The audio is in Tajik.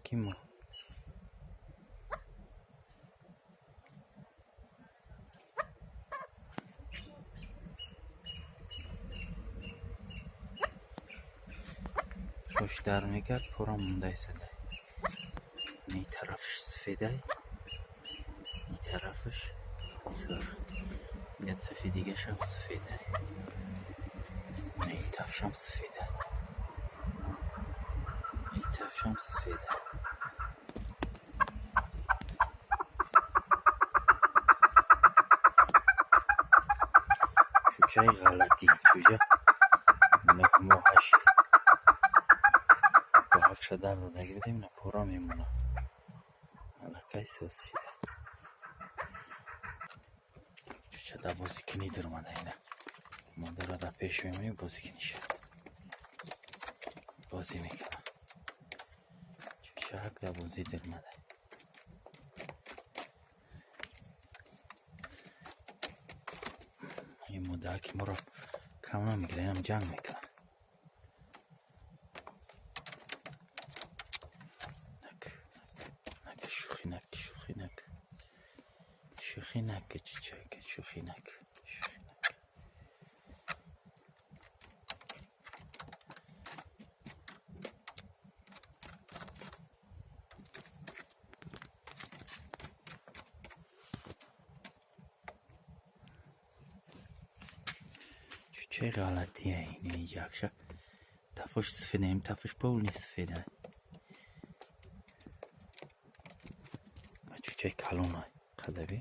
Чучаки мо. Хош дар мекард, пора мондаисада. Ни тарафш сафедай, ни тарафаш сурх. Я тафи дигашам сафедай. Ни тафшам сафедай. Ни тафшам сафедай. Чучаи ғалатӣ, чуҷа 9 моҳа шид. Ҳафша дар додагӣ будем, ина пора мемонад. Аллакай соз шида. Чуча да бозикунӣ даромада ина. Модарро дар пеш мемонӣ, бозикунӣ шад. Бозӣ мекунад. Чучак дар бозӣ даромада. Ин модаки моро кам намегирад, инам ҷанг мекунад. Нак, шӯхӣ нак, шӯхӣ нак. Шӯхӣ нак, чучак, шӯхӣ нак. Шӯхӣ нак. Чучаи ғалатие ин якша. Тафош сафеда, ин тафош полный сафеда. Чучаи калона қадаби.